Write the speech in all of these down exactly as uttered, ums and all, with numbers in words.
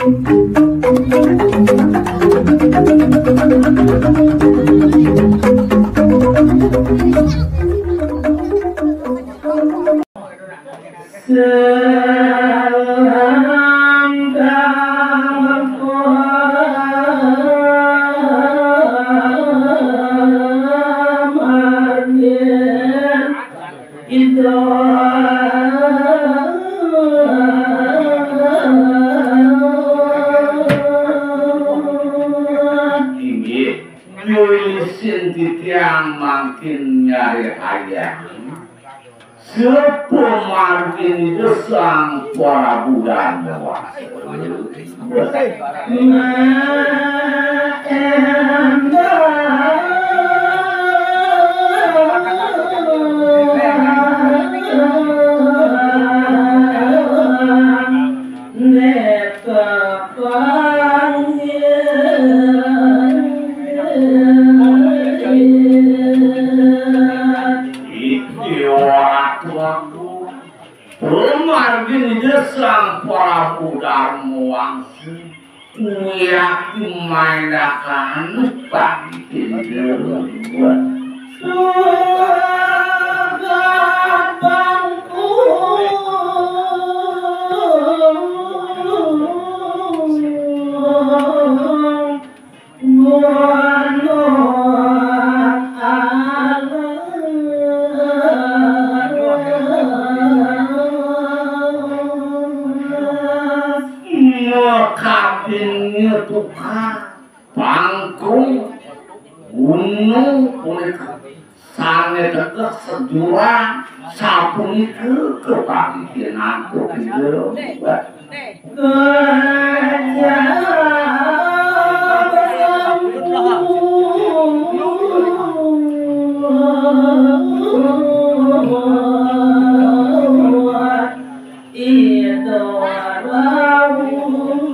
Inggih, nyulisin titiang mangkin nyari hayang. Sepamargin Ida Sang Prabu Darmawangsa. Iti ora tuaku. Pamargin Ida Sang Prabu Darmawangsa. Kuwi aku main dakan pangkil. Makabinnya tukang pangkung gunung punika. Sané tegeh sejurang, sapunika kepagihan antuk Ida. Ida rawuh.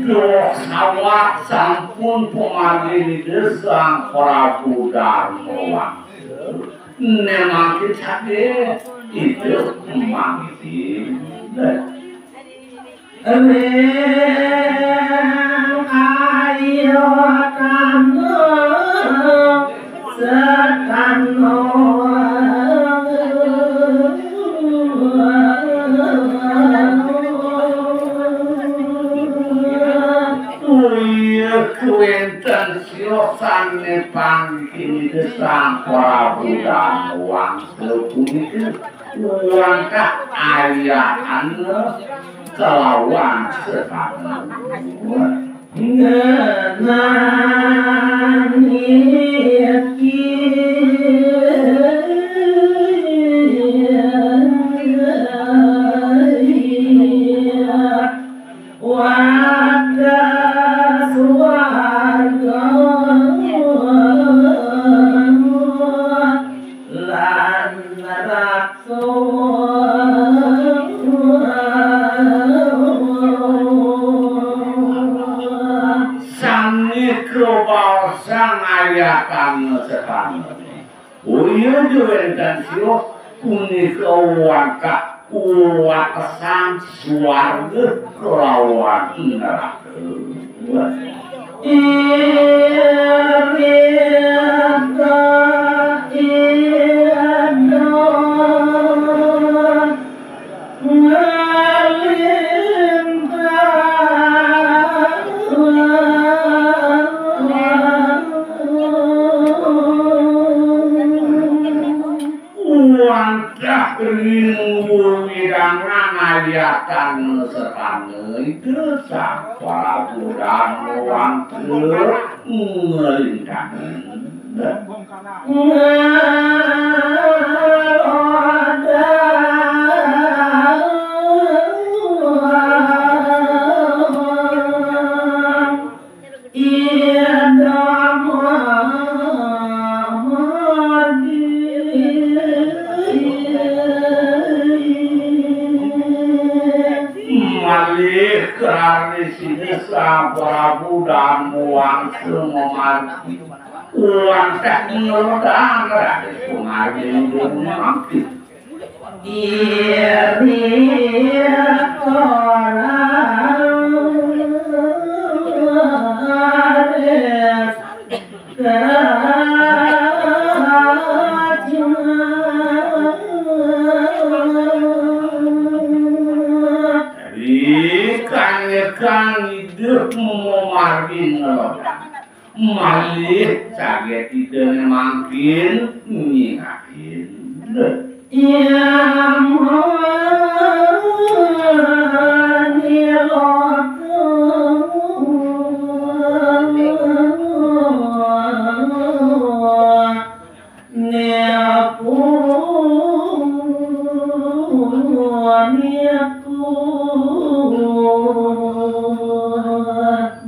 Duh, sawat sampun pamargin Ida Sang Prabu Darmawangsa. Né mangkin saking Ida mangkin. Ring ayo tanduk setanduk. Uyuh wénten siosané pangkini Sang Prabu Danwangsa punika. Wantah ayahana kelawan setata. Ngenang iki wadah swarga lan neraka. Sanika baosang ayatana setana. Uyuh wénten sioh punika wantah watesan swarga kelawan neraka. Irika ida ngalintang. Wantah ring wewidangan ayatan setana Ida Sang Prabu Danwangsa ngrintangan. Malih krana Sida Sang Prabu Danwangsa mamargi. Wantah ngelodan raden pamargin mangkin. Iri orang Ri kang-kang idup mamargi ngelodan. Malih saget idane mangkin nyingakin. Iya mani lodo. Niku, niku.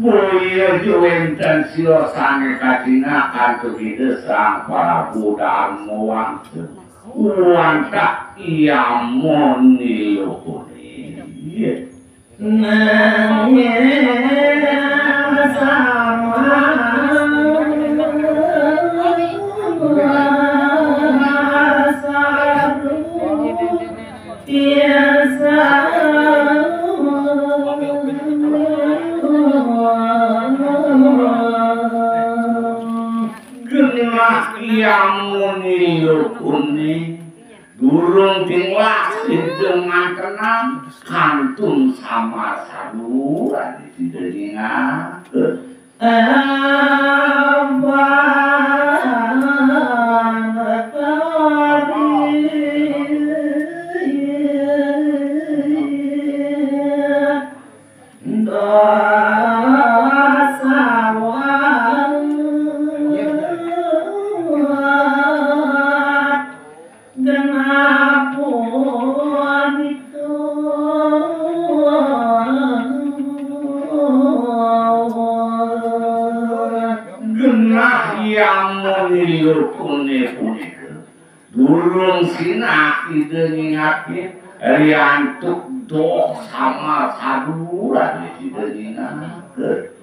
Boya ja wenten sira sane kacingak antuk Ida Sang Prabu Darma Wangsa. Wantah yamun nilukune. Nanging sama sadu tiasa genah yamun nilukune. Durung tinglas sida ngantenan kantun sama sadu adi sida nyingaken. Abang kari dosawan genah punika. Genah yamun nilukune punika. Durung sinah Ida nyingakin, riantuk doh sama sadu raden Ida nyingakin.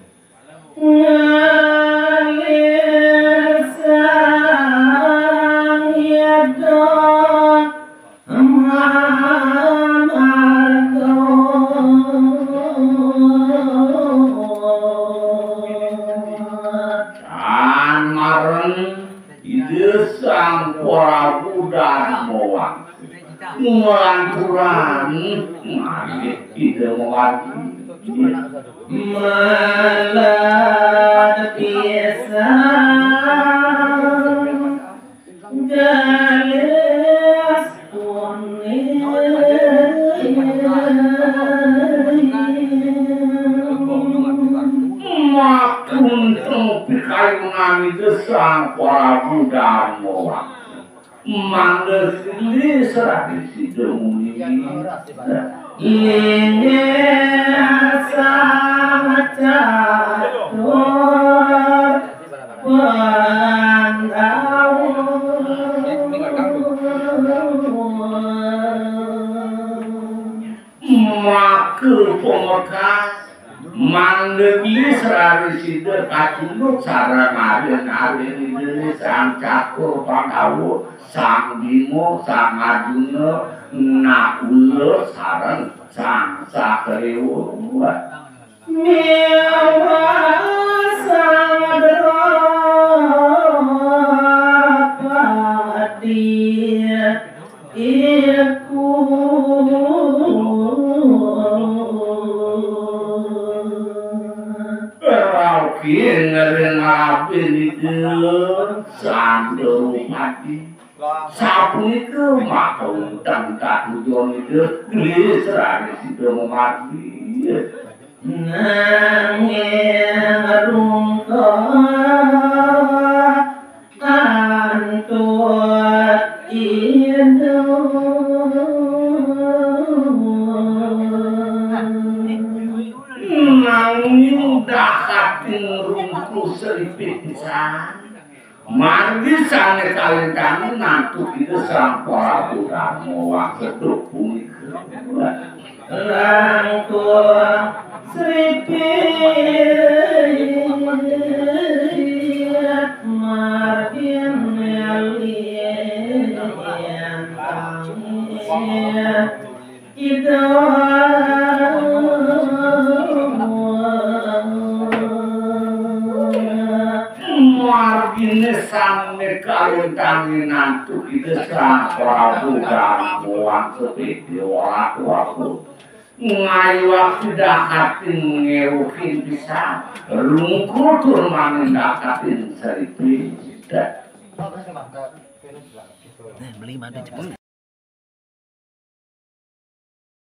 Ngalih Sang Hyang Mamarga. Tan mareng Ida Sang Prabu Darma Wangsa nglanturang malih Ida mamargi. Melat pisan galis kuning. Makuntung pikayunan Ida Sang Prabu Darma Wangsa. Mangda gelis rabi sida muni. Inggih Sang Catur Pandawa. Maka pamekas mangda gelis rabi sida kacunduk sareng arin-arin Ida Sang Catur Pandawa, Sang Bima, Sang Arjuna, Nakula sareng Sang Sagriwa. Miwah Sang Drupadi iku. Rauh ring abin Ida Sang Drupadi. Sapunika maka unteng katujon Ida gelis rabi sida mamargi. Nanging rungkut antuk Ida. Nanging dahating rungkut seripit pisan. Margi sane kalintang antuk Ida Sang Prabu Darma Wangsa punika. Langkung sripit Margin yen tangi ida margine sane kalintangi nantu ida Sang Prabu Dharma Wangsa Bedi ora kuaku. Ngayu waktu dakatin ngewuhin pisan. Rungku tur maning dakatin seripi. Dah. Nah, beli madu cepet.